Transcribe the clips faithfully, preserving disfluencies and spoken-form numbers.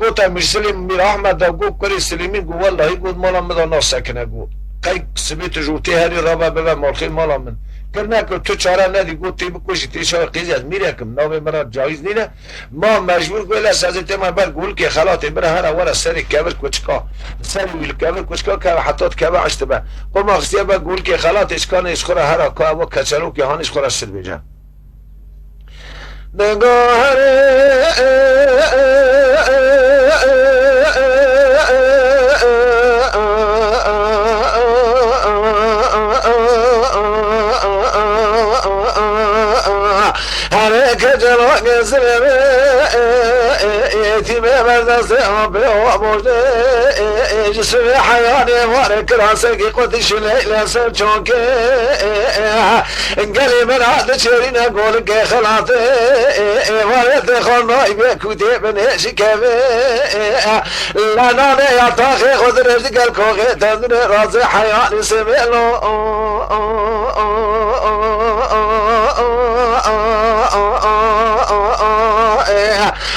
Gote Mîr Silîm, Mîr Ahmed de got, kurê Silîmî got, wellahî got, mala min de nasekine got. Qey sibê tu ji ortê herî rabe bibe malxê mala min. Kir neke tu çare nedî got, tê bikujî, tê çawa qîzî ez mîrek im, navê min re cayîz nîne. Ma mecbûr got, lê sezê tê me ber golikê xelatê bire here were serê kevir kuçika. Serê wî li kevir kuçika keve heta dikeve eştibe. Qoma xistiye ber golikê xelatê şikanê ji xwe re here ka ewa keçelokê hanê ji xwe re şir bêje. Nigahê herê kecelakê zilê me, yetîmê berdestê apê û amojde, ji sivê heyanê warê kirasekî qutî şiley li ser çokê. Gelê min a diçêrîne golikê xelatê, êvarê tê xwe nayê bê kûtê binê ji kevê. La nanê ya taxê xwe dirêj digel koxê tendurê razê heyanî sivê lo.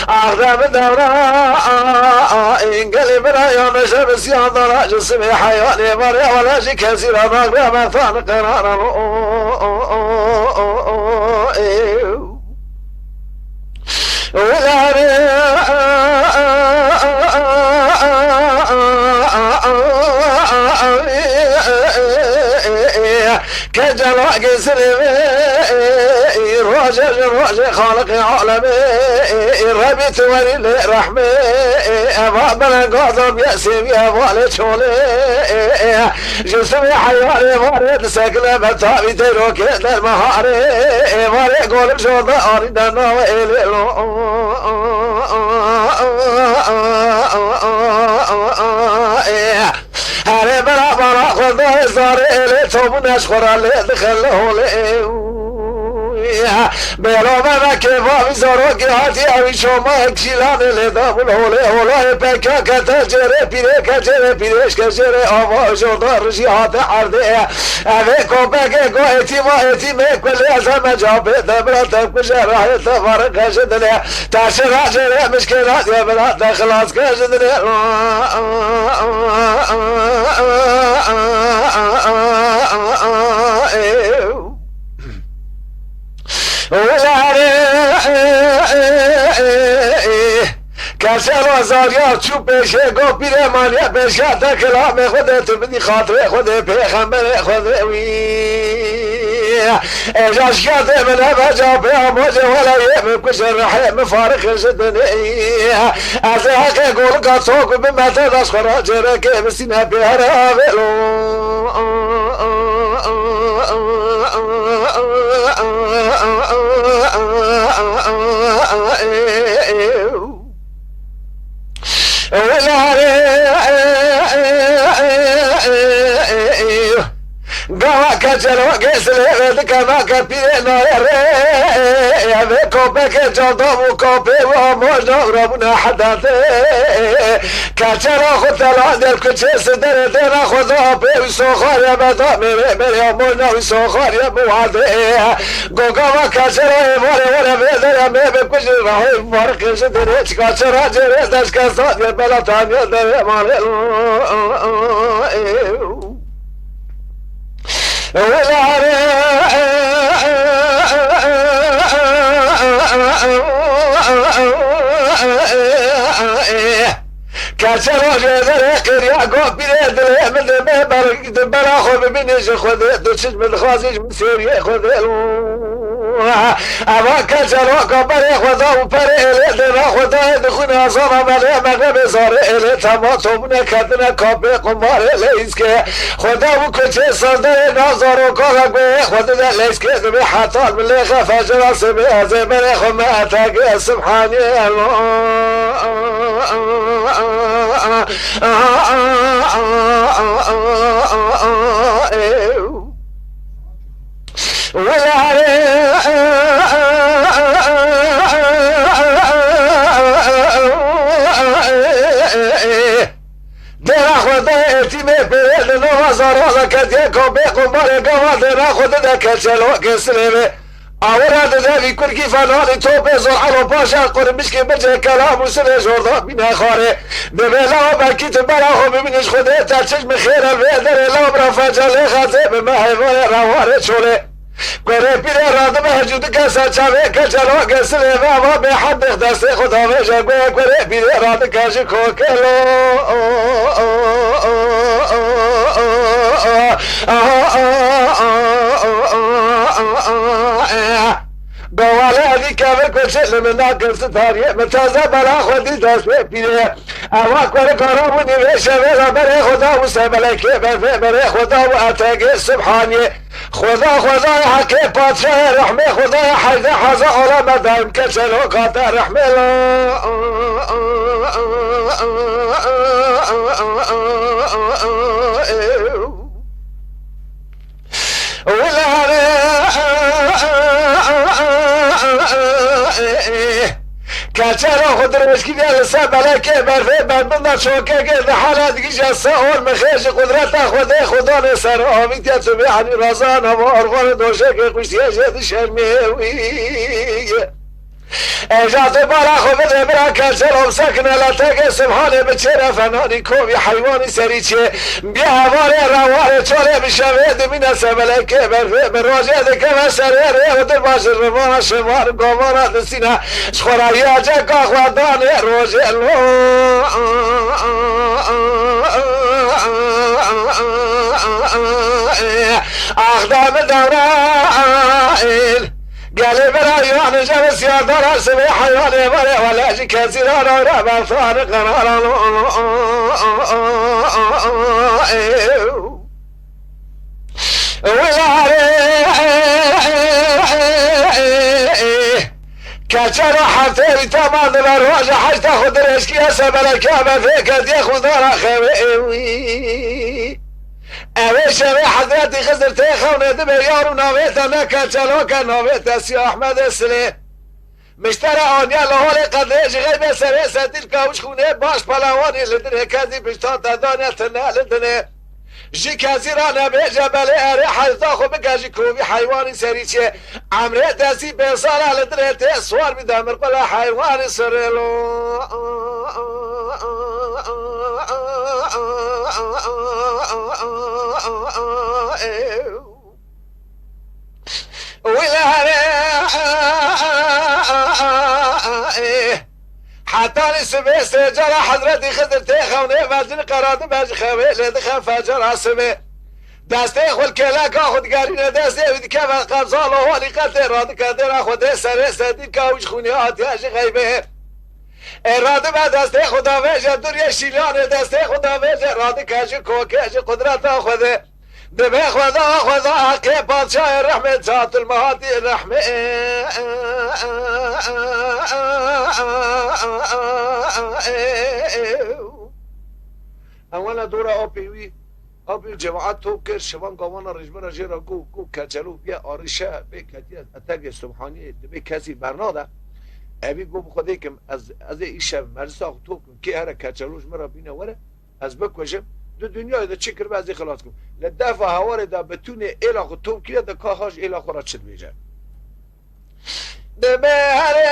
Axde min dewra, gelê min a ya meşe bi siyan dara ji sivê heyanê varê wala ji kesî re nagre me tan qerara lo. Wilare Kecelakê zilê wê, roje ji rojê Xaliqê alemê, Rebî tu werî lê rehmê, eva belengazan bîye sêvî eva lê çolê. Ji sivê heyarê varê disekine be tavî teyrokê dermeharê, êvarê golim jor de arîne navê êlê lo. Herê bera bala xwe dayê zarê êlê tobûne ji xwe re lê dixe li holê. Bêlo me me kêfa wî zarokê hatî ewî şoma ek şîlanê lê dabû li holê. Holayê peka kete cêrê pîrê ke cêrê pîrêşke jêrê ava jorda rijî hate erdê. Evê kopekê go êtîma êtîmê kulê ez heme capê te bira te kuje rahê te varike ji dilê. Te şira jêrê mişkê radiye bira te xilas ke ji dilê. Wilare Kesero zarya çû pêşê go pîrê maniye pêşiya te kilamê xwe de tu bidî xatirê xwe de pêxemberê xwe de wî. Êja şiketê min hebe capê amocê wela yê min kuje rihê min farixê ji dinê. Ez ê heqê golika tok bime te daş xwe ra cêrekê min sîne pê here avêlo. Gawa keçelo gesilê ve dikeva ke pîrê nayê rê. Evê kopekê cadab û kapê û amojna û rabûna hedate. Keçela xwe tela der kuçê siderê dêra xwe da apê wî soxariye me da mêrê mêrê amojna wî soxariye bi wadê. Gogava keçela êvarê were vê dere me bi kujî rahê varqê ji derê çika çera cêrê deşke sadiye bela taniye derê malê. Keçe rojê zerê qêriya go pîrê dilê min dibe ber, di bera xwe bibînî ji Xwedê, tu çi ji min dixwazî ji min sêriyê Xwedê. Eva keçe roka berê xwe da û perê êlê dêra xwe dayê dixwîne azana melê mexrebê zarê êlê tema tobûne ketine kapê qumarê leyîskê. Xweda û kuçê serdeyê nav zaroka re guhê xwe dide leyskê dibê hetal milê xefecira sibê ez ê berê xwe me etegê Subhanî. Wilare Dêra xwe de êtîmê pêrê li nava zara de ketiye ka bê qumbarê gava dêra xwe dide keçelo kesirê ve. Awira dide vî kurkî fenanî topê zor elo paşa qurmişkê bicê kelam û sinê jordan bîne xwarê. Dibê lawa belkî tu bela xwe bibînî ji Xwedê te çiş bi xêr el vê derê law bira fecelê xezê bi me heyvanê rewarê çolê. Kurê pîrê radibe hecû dike ser çavê keçelo gesilê ve ava bê hemdêx destê xwe davêje guhê kurê pîrê radike ji kokelo. Dawale evî kevir ku çi li min nakir sitariyê min taze bela xwe dî destê pîrê. Ewa kurik ara bû nîvê şevê re berê xwe da û sebelekê bervê berê xwe da û etegê Subhaniyê. Xweda, Xwedayê Heqê, Padşahê Rehmê, Xwedayê Heyde Heza Aleme daim keçelo kate rehmê la. Wile here Keçero xwe dirêjkiriye li ser belekê berfê berbinda çokekê di hala digije se or mixê ji qudreta Xwedê xwe danê ser avîtiye tu bê henî razana ve orxanê doşekê kuştiye jê dişermê wî. Êja tu bala xwe bidê bira Keçero bisekine letegê Subhanê bi çêre fenanî kovî heywanî serî çê. Bi hevalê rewarê çolê bi şevê dimîne sebelekê berfê bi rojê dikeve serê rê û dirba ji rivana şevan govana disîne ji xwe re yê ceka xwe danê rojê lo. Axda min dewra Gelê bira yan ji siyadara sibê heyanê were wele ji kesî ra ra ra berfan qerar. Wî larê keçera heftê wî teman dibe roja heşta xwe dirêjkiye sebeleke be vê kediye xwedara xewê wî. Ewê şevê Hezretî Xizir tê xewnê dibe yar û navê te ne Keçelo ke navê te Sî Ahmedê Silê. Miştere aniye li holê qedrê ji xeybê serê setîl kawij xûnê baş pelewanî li dirê kezî pişta te dane tine li dinê. Ji kezî ra nebêje belê erê heyza xwe bike ji kovî heywanî serî çê. Emrê te sî pênc sala li dirê tê swar bî demir qula heywanî sirêlo. Wî li herê hetanî sibê sê cara Hezretî Xizir tê xewnê mecin qeradibe ji xewê lê dixe fecara sibê. Destê xwe li kêleka xwe digerîne destê wî dikeve qebza lo holî qetê radike dêra xwe dê serê sedîka û ji xûnê hatiye ji xeybê. Ê radibe destê xwe davêje duriyê şîlanê destê xwe davêje radike ji kokê ji qudreta xwe de. Dibê Xweda, Xweda Heqê Padşahê rehmê Catilmihatî rehmê. Ewela dora apê wî, apê wî cemaet top kir, şivan gavana rejbera jê re got, got, Keçelo bîye arîşe, bê ketiye etegê Subhaniyê, dibê kesî bernade. Evî got, bi Xwedê kim, ez, ez ê îşev meclisa xwe top kim, kê here Keçelo ji min re bîne were, ez bikujim, di dinyayê de çi kiribe ez ê xilas kim. Li defa hewarê de bi tûnê êla xwe top kiriye de ka xaş êla xwe re çi dibêje. Dibê herê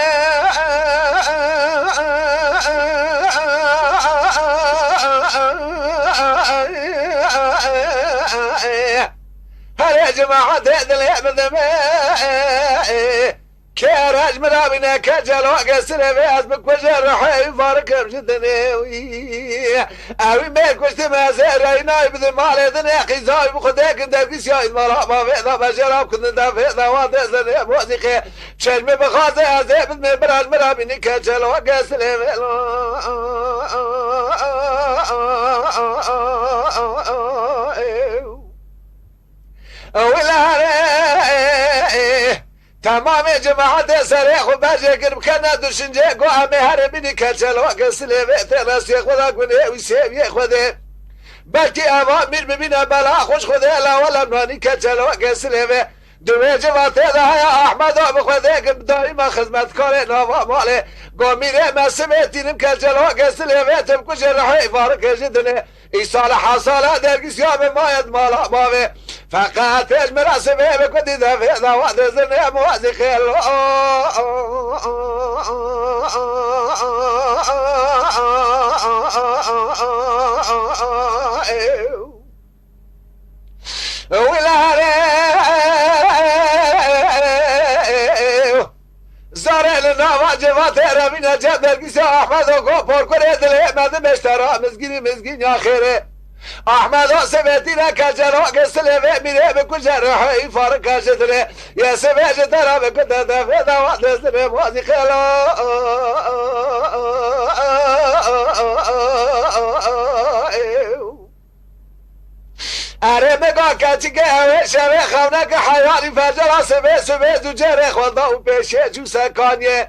herê cemaetê dilê min dibê. Kê re ji min re bîne Keçelo kesirê vê ez bikujê rihê wî farikim ji dinê wî. Ewî mêr kuştî me zêreyî nayê bidin malê dinê qîzayî bi xwedê kin dergîsiya îdmala bavê da bejêra kundin da vê da wa de zenê bozîqê. Çermê bixwaze ez ê bidmê bira ji min re bînî Keçelo kesirê vê. Wî larê Temamê cemaetê serê xwe berjê kir bikene düşüncê ku em ê herê bînî Keçelo kesirê vê tê restiyê xwe de gunê wî sêwiyê xwe dê. Belkî eva mîr bibîne bela xwe ji xwe dê la wele nanî Keçelo kesirê vê. Di wê civatê de heye Ahmedo bi xwe dê ki daîma xizmetkarê nava malê. Go mîrê me sibê tînim Keçelo kesirê vê tim kujê rihê îvarikê ji dinê. Îsal hesala dergîsiya min maye di mala bavê. Feqet hêj min re sibê bi kutî de vê dawa dizin ê mozî xêlo. Wî le herê. Zarê li nava civatê revîne cem dergîsê Ahmedo go porkurê dilê me dimêşte ra mizgînî mizgîn ya xêrê. Ahmedo sibêtî ne kecelo gesilê vê mîrê bikuje rehê î farike ji dilê. Yê sibê ji te ra bikute devê dawa dizdirê wazî xêlo. Erê, mega keçike ew ê şevê xewneke heywanî fercera sibê sibê zû cerê xwe da û pêşê cû sekaniyê.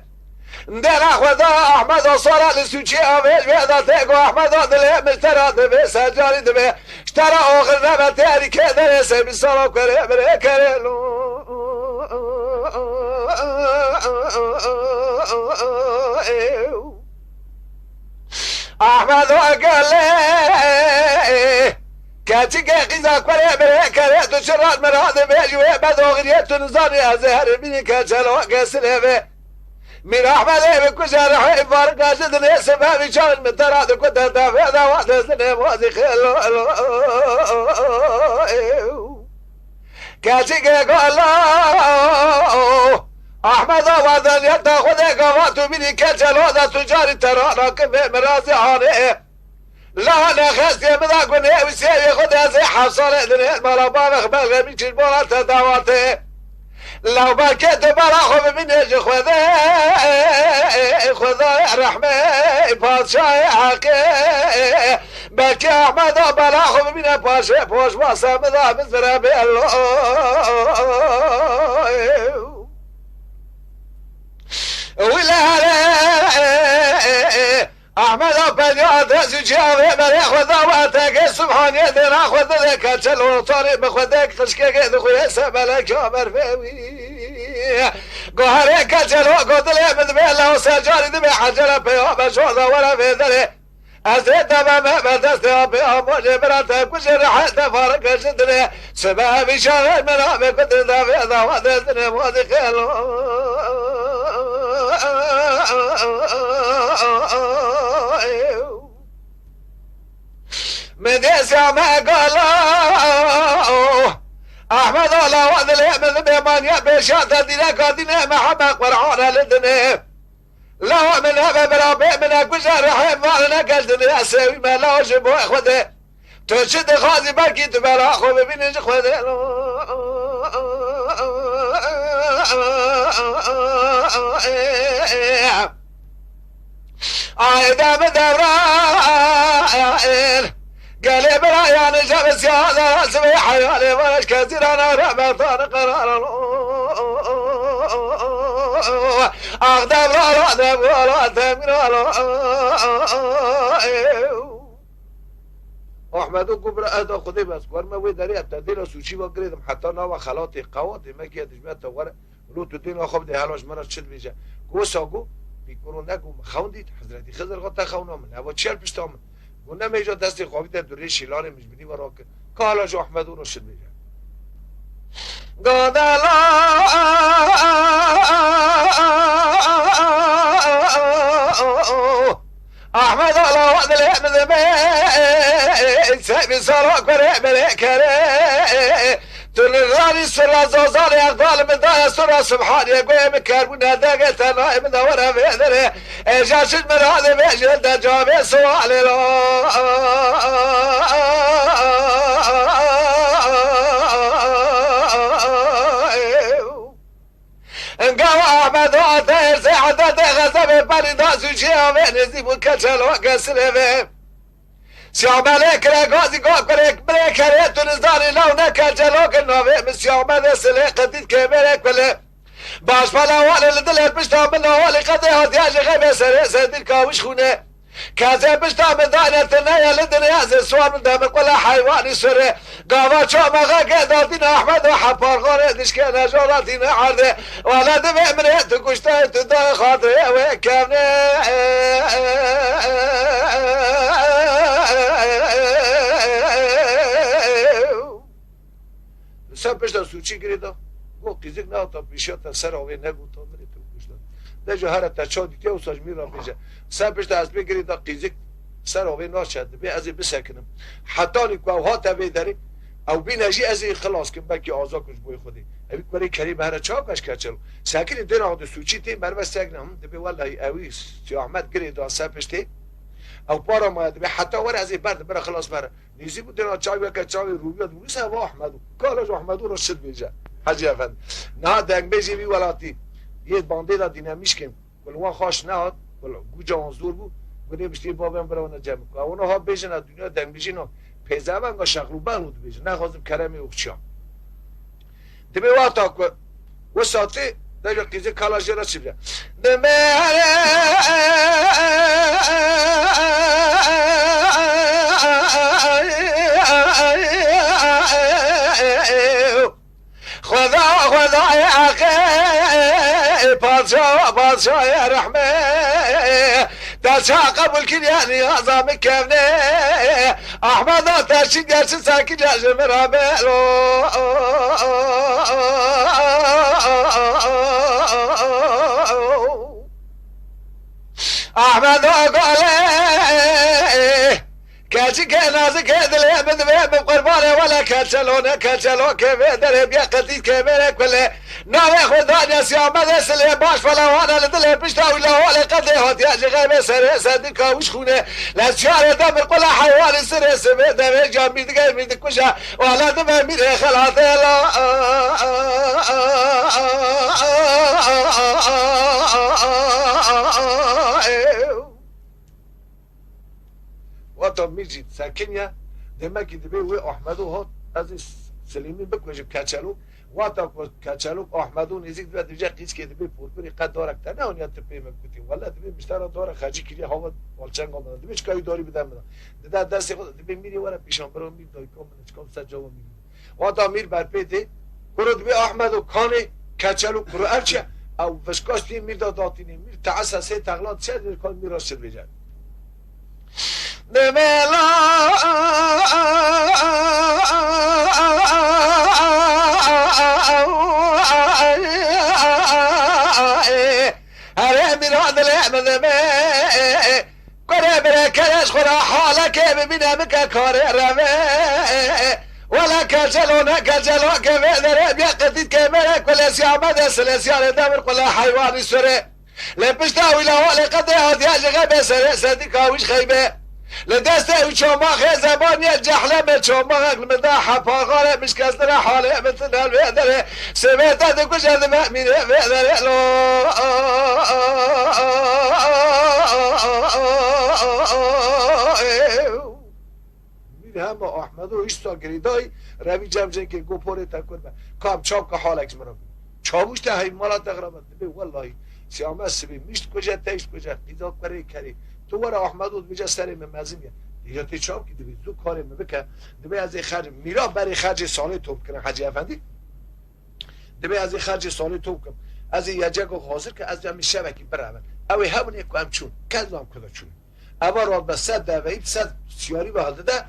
Dêra xwe da Ahmedo sora li sûçê avêj vê da tê ku Ahmedo dilê min ji te ra dibê sercarî dibê. Ji te ra oxir nebe têrîkê derê sebî sala kurê birê kerê lo. Ahmedo gelê. Keçike qîza kurê birê kerê tu çi rat min ra dibêjî wê bedoxiriyê tu nizanî ez ê herê bînî keçelo gesilê vê. Mîr Ahmedê bi kuje rihê varika ji dinê sebebî çax min te ra dikute devê dawa dizin ê wazî xêlo. Keçike gala Ahmeda wadaniyeta xwe de gava tu bînî keçelo de tu carî te ra nakivê mirazî anê. La nexestê min da gunê û sêwê xwe de ez ê heft salê dinê mala bavê xwe belxemî çîlbora te dawatê. Law belkê tu bela xwe bibînê ji Xwedê, Xwedayê rehmê, padşahê heqê. Belkê Ahmeda bela xwe bibîne paşê poşbasa min da min zire bê lo. Wî le herê. Ahmeda penya de zû ciyavê berê xwe da we teke Subhaniyê dêra xwe dide keçel otanê bi xwe dek xişkekê dixuye se beleka berfê wî. Goherê keçelo go dilê min dibê law sercarî dibê ecele peya be şor da were vê derê. Ez ê deve me be destê apê amocê bira te kujê rehet de farike ji dilê. Sibe vî şaxê min a vê kutin de vê dawa destine wazî xêlo. Min dê same gala. Ahmed ala wa dilê min bê maniye pêşa te dîreka dînê Mihemed Qur'an e li dinê. Lawa min hebe bira bê min e kuja rehê min neke ji dinya sewî me lawa ji bo Xwedê. Tu çi dixwazî belkî tu bela xwe bibînî ji Xwedê. Ayda min devra gelê bira yanî cem siyada sibê heyalê vaş kezîrana rebetan qerar. Ax devra la devra la devra la. Ahmedo ku bira ez da Xwedê bes ku me wê derê ev tedêla sûçî ve girêdim heta nava xelatê qewatê me kiye dijme te were. Lo tu dêna xwe bidê hela ji me re çi dibêje? Ku wisa ku pîkoro ne ku min xewn dît, Hezretî Xizir xwe te xewna min. Eva çi yer pişta min? Ku ne mêja destê xwe bide tu rê şîlanê min ji binî we rakir. Ka hala ji Ahmedo re çi dibêje? Gadala Ahmed ala dilê min dibê, se min sala kurê birê kerê. Tu li ranî sira zazarê erdal min daye sira subhanê goyê min kerbûne degê tenayê min de were vê derê. Ê jaşin min radê vê jê de cavê sualê lo. Gava Ahmedo ate erzê ede de xezebê berî da zûcê avê nêzî bû keçelo gesilê vê. Siyabelê kire gazî go kurê birê kerê tu nizanî law ne keçelo ke navê min Siyabelê silê qedît kêmerê kulê. Baş pala wale li dilê pişta min na wale qedê hatiya ji xevê serê sedîr kawîş xûne. Kezê pişta min dane tine ye li dinya zê suar min deme kula heywanî sure. Gava çamaxa ke datîne Ahmed û Hepar xorê dişkene jolatîne erdê. Wala divê min ê tu kuştayê tu dayê xatirê wê kevnê. Pişta sûçî girê da, got, qîzik nehata pêşiya te, ser avê negota min ê tu kuşta. De ji here te ça dîtiye, wisa ji mîr re bêje. Ser pişta hespê girê da, qîzik ser avê naçe, dibê ez ê bisekinim. Hetanî ku ew hate vê derê, ew bîne jî ez ê xilas kim, belkî aza ku ji bo Xwedê. Ew kurê kerî bi here çawa kaş keçelo. Sekinî dêna xwe sûçî tê, merve sekine, him, dibê welahî ewî Sî Ahmed girê da ser piştê. Ew para maye dibê, heta were ez ê berdim, bira xilas bere. Nêzî bû dêna çavê weke çavê rûviya dibû, se va Ahmedû. Kala ji Ahmedû re şit bêje. Hecî Efendi. Niha dengbêjê vî welatî yê bandê de dînemîşkên ku li wan xaş nehat, ku li guca wan zor bû, ku nê biştê bavên bira wana cem. Ku wana ha bêjin a dinya dengbêjî no. Pêzevenga şexlû bexlû dibêjin. Nexwazim keremê oxçiyan. Dibê wexta ku wisa tê, deja qîzê kala jê re çi bîya? Dibê Xweda, Xwedayê heqê, Padşa, Padşayê rehmê, te ça qebûl kiriye niyaza min kevnê. Ahmeda te çi gerçi sekî ce ji min re belo. Ahmeda Golê, keçikê nazikê dilê min divê min qurbanê wele keçelo ne keçelo kê vê derê bîye qetî kê vê re kulê. Navê xwe daniye Sî Amedê silê baş felewane li dilê pişta wî laholê qedê hatiye ji xeybê serê sedika wî ji xûnê. Lê çiyarê demir qula heywanî sirê sibê devê can bîr dike bîr dikuje. Wala dibe mîrê xelatê la. Wata mîr jî sekiniye, demekî dibê wê Ahmedo hat, ez ê Silîmî bikujim keçelok. Wata ku keçelok Ahmedo nêzîk dibe, dibêje qîzkê dibê porpirî qet darek te neaniya tu pê min gotî. Wele dibê miştera dara xercî kiriye hava balçenga min. Dibê çika wî darî bide min. Dide destê xwe de, dibê mîrê were pîşan bira mîr dayika min çika ser cava mîrî. Wata mîr berpê tê, kuro dibê Ahmedo kanê keçelok kuro ev çi ye? Ew vişka stî mîr da datînê. Mîr teesa sê texla diçe dê kan mîr ra şir bêje. Demela Herê mîra dilê min dibê. Kurê bire kere ji xwe re halekê bibîne bike karê revê. Wele kecelo ne kecelo ke vê derê bîye qetît ke mêrek ku lê Sî Amedê silê siyarê demir qule heywanî surê. Lê pişta wî laholê qedê hatiye ji xeybê serê sedika wî ji xeybê. Li destê wî çomaxê zebaniye cehleme çomaxek li min da hepaxare min ji kes dire halê min tine li vê derê. Sêvê te dikuje dibe mîrê vê derê lo. Mîr hema Ahmedo hişta girêdayî revî cem cenkê go porê te kur be. Kam çav ke halek ji min re bû. Çavuş te hey mala te xirab e. Dibê wellahî Sî Amed sibê mişt kuje teyş kuje. Qîza kurê kerê. Tu were Ahmedo dibêje serê min mezin ye. Ya tê çav kî dibê zû karê min bike. Dibê ez ê xerc mîra berê xercê salê top kirin Hecî Efendî. Dibê ez ê xercê salê top kim. Ez ê yeceko hazir ke ez em ê şevekî birevin. Ew ê hebûnê ku em çûn. Kes zam ku de çûn. Eva rat be sed deveyî, sed siyarî ve hildide,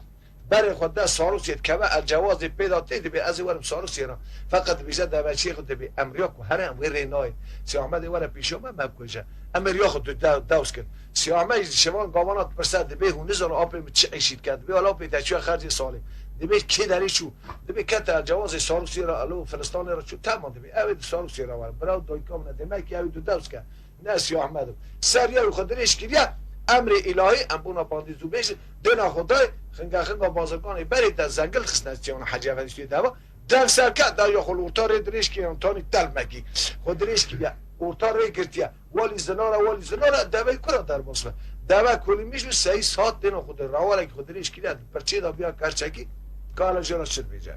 berê xwe de sarûsê dikeve, el cewazê pê de tê, dibê ez ê werim sarûsê re. Feqet dibêje deveçiyê xwe dibê emriya ku here em wê rê nayê. Sî Ahmedê were pêşiya me, me bikuje. Em ê riya xwe du dew, dews kin. Sî Ahmed jî şevan gavana dipirse, dibê hûn nizane apê min çi îşî dike. Dibê wela apê te çûye xercê salê. Dibê kê derê çû. Dibê kete el cewazê sarûsê re, elo Filistanê re çû. Tema dibê ew ê di sarûsê re were. Bira û dayika min e, demek ki ew ê du dews ke. Ne Sî Ahmed im. Ser ya xwe dirêj kiriye, emrê îlahî, em bona bandî zû bêjin, dêna xwe dayê, xinga xinga bazirganê berê de zengil xistine çêwana Hecî Efendî Sûyê deva, dev serke, da ya xwe li orta rê dirêj kiriye, tanî tel mekî. Xwe dirêj kiriye, orta rê girtiye, walî zinara, walî zinara, devê kura derbas be. Deve kulî mij û seyî saet dêna xwe de, rawarekî xwe dirêj kiriye, di pirçê de biya kerçekî, kala jê re şir bêje.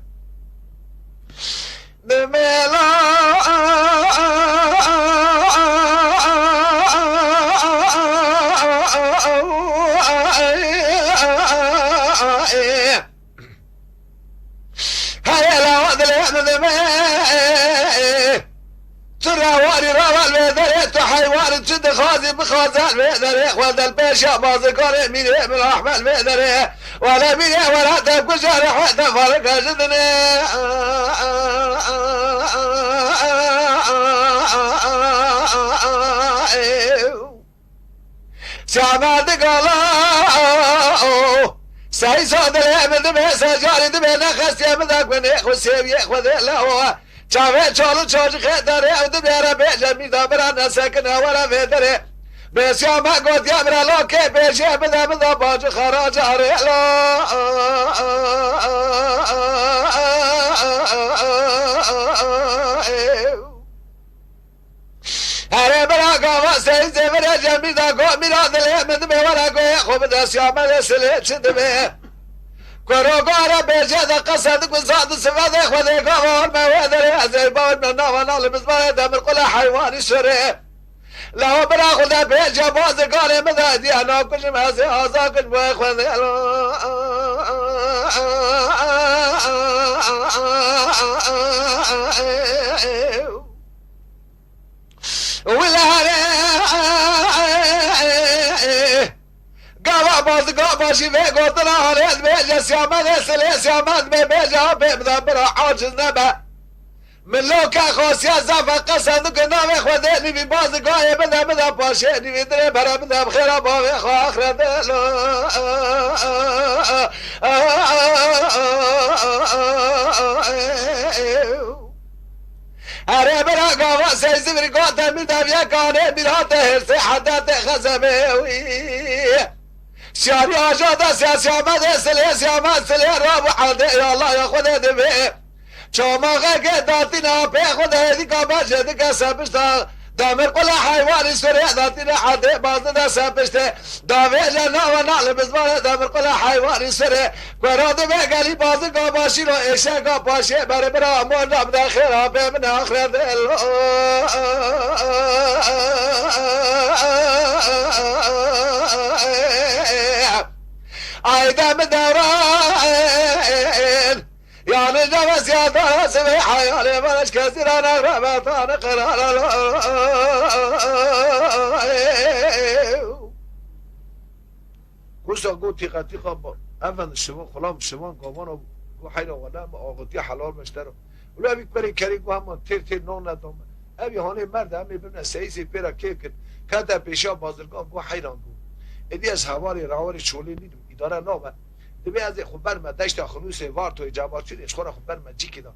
Bi mela Heye la dilê min dibê. Tu rewarî raval vê derê, tu Heywan çi dixwazî bixwaze vê derê, xwe del pêşa bazikarê mîrê min Ahmed vê derê. Wele mîrê wele te kuja rehet te farika ji dinê. Siyame digala o. Seysa dilê min dibe, secarî dibe, nexesiye min de gunê xwe sêwiyê xwe de lewa. Çavê çal û çocixê derê ew dibêre bêje mîda bira nesekine were vê derê. Bêsiya me gotiye bira lokê bêjê bide bide bacî xeraca rê la. Erê bira gava seyî zêvire cemî da go mîra dilê min dibê were goyê xwe bide siya me lê silê çi dibê. Kuro gore bêje de qese di ku zad û sivedê Xwedê gava hol me wê derê ez ê bawir me nava nal û bizbarê demir qule heywanî şirê. Leho bira xwe de bêje bazê garê min de diya nakujim ez ê aza kuj bo Xwedê. Wile here gava bazga başî vê gotina halê dibêje siyamet e silê siyamet bê bêje ha bê bide bira aciz nebe. Min loke xasiya zafe qesen dike navê Xwedê nîvî bazgayê bide bide paşê nîvî dirê bere bide bi xêra bavê xwe axrete lo. Erê bira gava seyzî vir gote min deviye kanê mîrate hêrsê hedete xezebê wî. Siyarî aja de siyasî Amedê silê siyame silê rabû elde ya Allah ya Xwedê divê. Çamaxeke datîna pê Xwedê dîka bacê dike sepişta. Demir qule heywanî sure datîna elde bazı da sepişte. Davêje nava na li bizvanê demir qule heywanî sirê. Kura dibe gelî bazika başî lo êşeka paşê berê bira mor da bide xêra bê min axre dil. Ayda min dewran. Yanlış nefes yata sivê hayalê barış kesî ra nexre betanı qirara. Kusa go tîqa tîqa ba. Efendi şivan xulam şivan gavana go heyra wala me axutiya helal meştero. Ula bir kere kere go heman têr têr non ne dame. Ev hanê merde em ê bibne seyîsê pê re kêf kir. Kete pêşiya bazirgan go heyran bû. Êdî ez hevalê rawarê çolê nînim, îdare nabe. Dibê ez ê xwe berme deşta Xinûsê Vartoyê Cebalçûrê ji xwe re xwe berme cîkê de.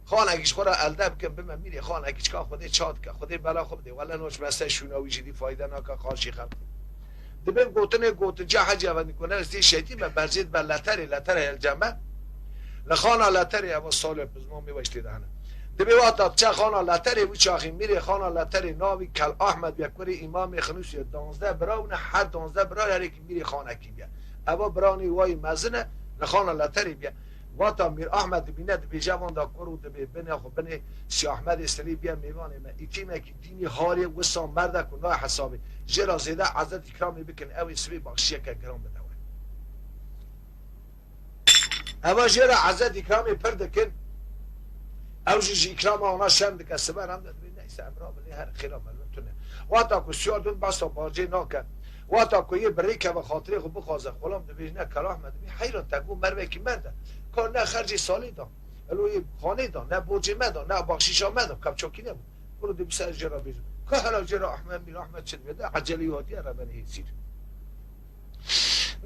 Xanekî ji xwe re elde bikim bime mîrê xanekî çika Xwedê ça dike, Xwedê bela xwe bidê. Wele noç beste şûna wî jî dî fayde nake qarşî xelkê. Dibê gotinê gotin ca Hecî Efendî ku ne zî şehîdî me berzê dibe leterê, leterê helceme. Li xana leterê eva salê pizma mê weş tê de hene. Dibê wata çe xana leterê wî çaxî mîrê xana leterê navî Kel Ahmed bîye kurê îmamê Xinûsê danzdeh bira wine her danzdeh bira herêkî mîrê xanekî bîye. Eva biranê wayî mezin e li xana leterê bîye. Vata Mîr Ahmed dibîne dibêje van da kur û dibê binê xwe binê Sî Ahmedê Silî bîye mêvanê me. Îtîmekî dînî harê wisa merde ku nayê hesabê. Jê re zêde ezet îkramê bikin ew ê sibê baxşiyeke giran bide we. Eva jê re ezet îkramê pir dikin. Ew jî ji îkrama wana şerm dike sibe rem de dibê neyse em rabin lê her xêra me li tune. Wata ku siyar dûn behsa bacê nake. Wata ku yê bi rê keve xatirê xwe bixwaze xulam dibêjine Kel Ahmed dibê heyran te got mervekî merde. Ka ne xercê salê da. Elo yê xanê da, ne borcê me da, ne baxşîşa me da, kevçakî nebû. Kuro dê bi ser jê re bêjim. Ka hela jê re Ahmed Mîr Ahmed çi dibê de ecelî hatiye re benê hêsîr.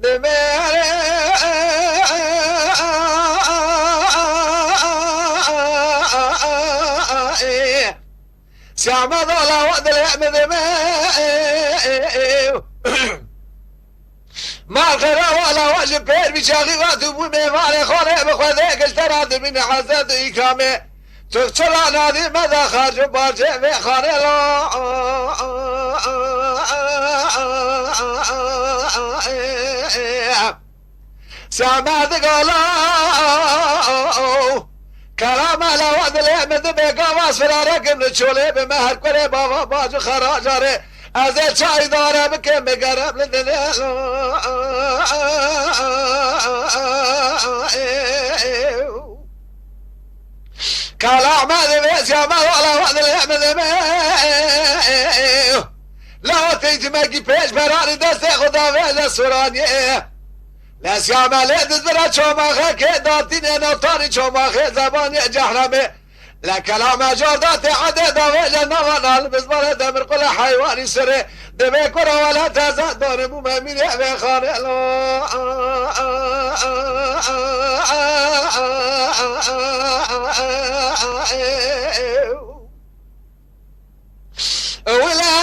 Demere Siyame dala wa dilê min dime. Mal xera wala wa ji pêr bî çaxî wa tu bû mêvanê xanê bi xwedê giştera dimîne hezet û îkramê. Tu çira nadî me da xarc û barcê vê xanê la. Seme digala Kerama la wa dilê min dibê gava sfirare kim li çolê bi me her kurê bava bacî xeraca rê. Ez ê çay dare bikim bi gerem li dilê. Kala Ehmed ve Siyame wala ve dil Ehmed me. La teytime ki pêş berani destê xwe da ve de soraniyê. La Siyame lê dizbira çomaxe ke datîne natanî çomaxe zebaniyê cehremê. La kelame jar da te ade da ve le nava nal bizbare demir qule haywanî sire. Dibê kura wele teze dane bû me mîrê ve xane la. Wile.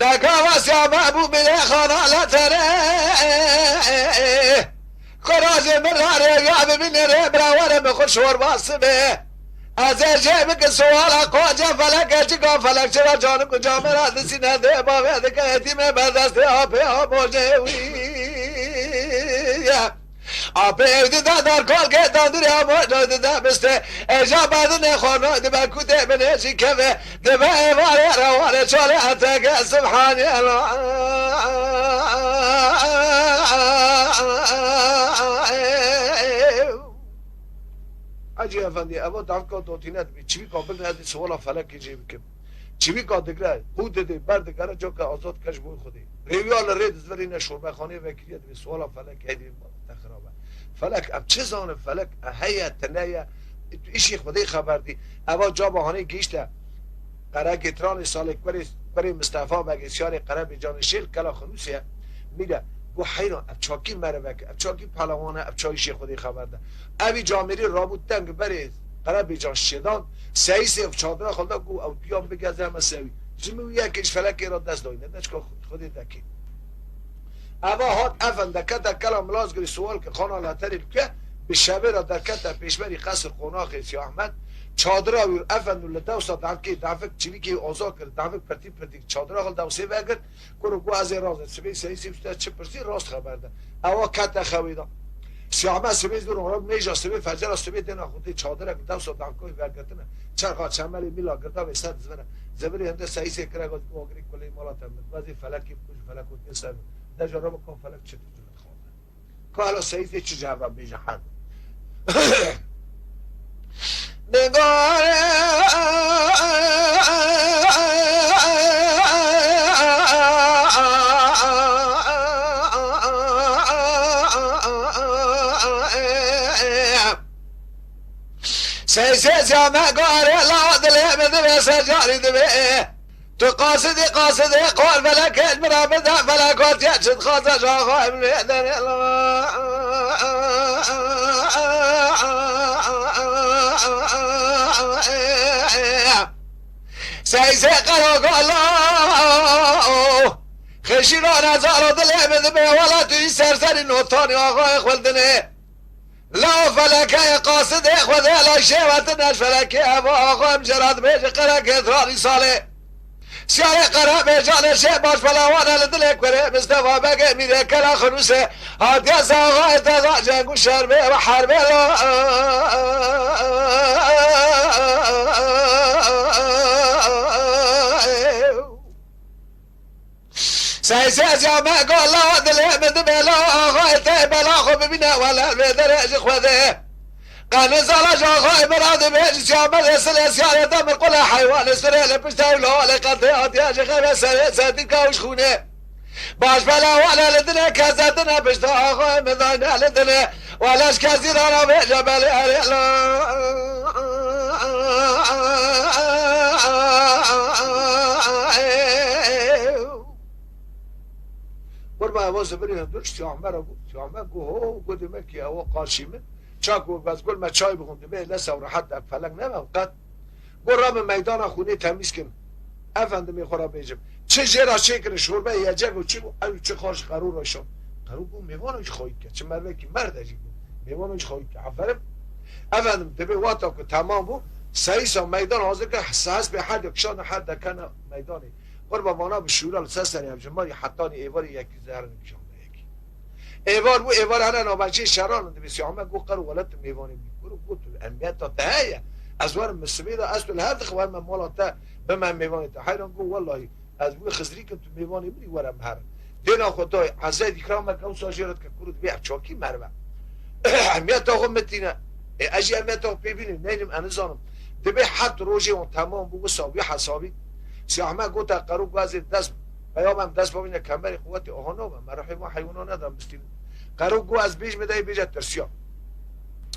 Deka vasya me bû mîrê xana le tere. Kura ji min re rêya bibîne rê bira were min xwe şorba sibe. Ez ê jê bikin suwala qoce feleke çika felek çira canik û camera disîne dê bavê dike hetîmê berdestê apê amojê wî ye. Apê ew dide dar kalkê dandurê amojê dide biste. Eja badinê xwarna dibe kutê binê jî keve. Dibe êvarê reware çale etege subhanê. Hacî Efendî, eva davka dotîne dibî, çivîka bin ez dê siwala felekê jê bikim. Çivîka digre, qû didê, ber digere, coka azad keş boy xwedê. Rêwiya li rê dizverîne şorbexaneyê vekiriye dibê siwala felek heyvê te xirab e. Felek, em çi zanin felek, e, heye, tine ye, tu îşî xwedê xeber dî. Eva caba hanê gihîşte. Qerekê Tiranê salê kurê, kurê Mistefa Begê Siyarê Qerebêcanê Şêl Kela Xinûsê ye. Mîre, got heyran, ev çakî merivek e, ev çakî pelewan e, ev çayîşê xwedê xeber de. Evî camêrî rabû teng berê Qerebêcan şêdan, seyîsê çadira xwe de got ew piyan bigeze me sewî. Ji min wî yekê ji felekê re dest dayne, de çika xwedê dekê. Eva hat efende kete Kela Milazgirî siwal kir, xana leterê bike, bi şevê re derkete pêşberî qesir qonaxê Siyah Ehmed, çadira wî efendu li dewsa devkê, devik çivîkê wî aza kir, devik pirtî pirtî çadira xwe li dewsê vegirt, kuro ku ez ê razim, sibê seyîsê wî te çi pirsî rast xeber de. Ewa kete xewê de. Siyah Ehmed sibê zû ron re mêja sibê fecera sibê dêna xwe tê çadirek li dewsa devka wî vegirtine. Çerxa çemelê mîla girda vê ser dizvire. Zivirê hinde seyîsê kire got, agirê kulê mala te min. Ez ê felekê bikujim, felek got, yê ser. De jara bika felek çi dikir dixwaze. Ka hela seyîsê çi cevab bêje her du. Nigare. Seyîsê zame gare la dilê min dibe ser carî dibe. Tu qasidî, qasidê qor felekê min re bide, felek hatiye çi dixwaze ji axa em lê derê. Seyîsê qerogola, xeşîra nezaro dilê min dibe, wela tu yî serserî notanî axayê xwe li dinê. Law felekeyê qasidê Xwedê la şêwetine ji felekê eva axa em jê re dibêje qerekê Tiranî salê. Siyarê Qerebêcanê şê baş pelewan e li dilê kurê Mistefa Begê Mîrê Kela Xinûsê hatiye saxayê te da ceng û şerbê ve herbê la. Seyse ez ya me gola dilê min dibê la axayê te bela xwe bibîne wele vê derê ji Xwedê. Qanê zala ji axayê min re dibê ji Siyamedê silê siyarê te min qule heywanê sirê li pişta ew lawalê qetê hatiye ji xevê serê sedîka û ji xûnê. Baş bela wele li dinê kezetine pişta axayê min dayne li dinê. Wele ji kezî rana bê cebelê erê la. Qurba ewa zivirê hundir Siyahme re got. Siyahme got, ho, got, demek ki ewa qarşî min. Çak got, bes gul me çay bixwin, dibê lesa û rehet de felek nebe qet. Got, rabe meydana xûnê temîz kin. Efendimê xwe re bêjim. Çi jê re çêkirin, şorbe yecek û çi bû, ew çi xar ji qerû re şand. Qerû bû mêvana jî xayî dike. Çi mervekî merd e jî bû. Mêvana jî xayî dike. Aferin. Efendim, dibê wata ku temam bû, seyîsa meydan hazir kir, hespê her de kişandin her dekene meydanê. Qurba vana bi şûra li ser serê hevjimbarî hetanî êvarê yekî zerin kişande yekî. Êvar bû, êvar here navbetçiyê şeran dibê Siyahme got, qero wele tu mêvanê bî. Kuro got, tu emniyeta te heye. Ez werim min sibê de ez tu li hev dixim, werim me mala te, bime mêvanê te. Heyran got, wellahî, ez wê Xizirî kim, tu mêvanê min î, were em herin. Dêna xwe dayê, ezayê îkrameke wisa jê re dike, kuro dibê ev çakî meriv e. Emiyeta xwe mitîne. E, ez jî emiyeta xwe pê bînim, neynim, ez nizanim. Dibê heft rojê wan temam bû, wisa wî hesabî. Siyahme gote Qerû, got ez ê dest, peyamem dest bavîne kemerê quwetê, aha nabe, me ruhê wan heywana neda bistînin. Qerû got ez bêj, min de bêje tirsiya.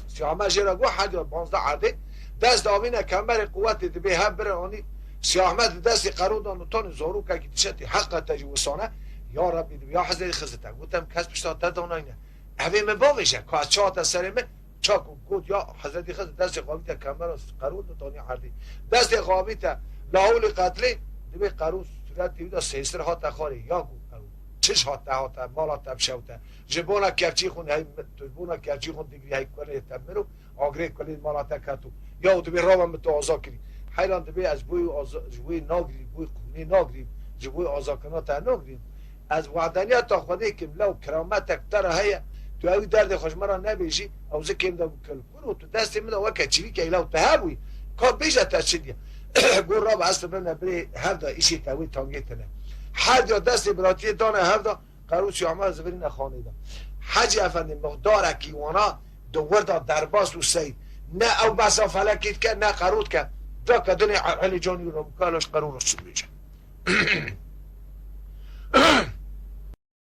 Siyahme jê re got hediya panzdeh erdê, dest avîne kemerê quwetê, dibê hev bire anî. Siyahme di destê Qerû de nutanî, zarokekî dişetî, heqa te jî wisane. Ya Rebbî, dibê ya Hezretî Xizir, te gotem kes pişta te danayne. Evê min bavêje, ka ez çi hate serê min, çak û got ya Hezretî Xizir, destê xwe avîte kemera Qerû, nutanî erdê. Destê xwe avîte lawulî qetlê, dibê Qerû sûretê wî de sêstir hate xwarê, ya got Qerû, çi ji hate hate, mala te bişewte. Ji bona kevçî xwe hey, tu ji bona kevçî xwe digirî hey kulê te miro, agirê kulê mala te keto. Ya û dibê rawa min tu aza kirî. Heyran dibê ez ji bo wî aza, ji wî nagirîm, ji bo wî qûnê nagirîm, ji bo wî azakirina te nagirîm. Ez wadeniyeta Xwedê kim, lew kirametek te re heye, tu ewî derdê xwe ji min re nebêjî, ew zikê min de bû kil. Kuro, tu destê min de weke çivîkek lew te hebûyî, ka bêje te çi diye. Got rabe ez tu bimne birê hev de, îşê te wê tangê tine. Her diya destê biratiyê dane hev de, Qerû Siyahme zivirîne xanê de. Hecî Efendî, mixdarekî wana di wir de derbas û seyr. Ne ew behsa felekê dike, ne Qerû dike. Dake dinê Elî Canî re bû, ka ji Qerû re çi bêje.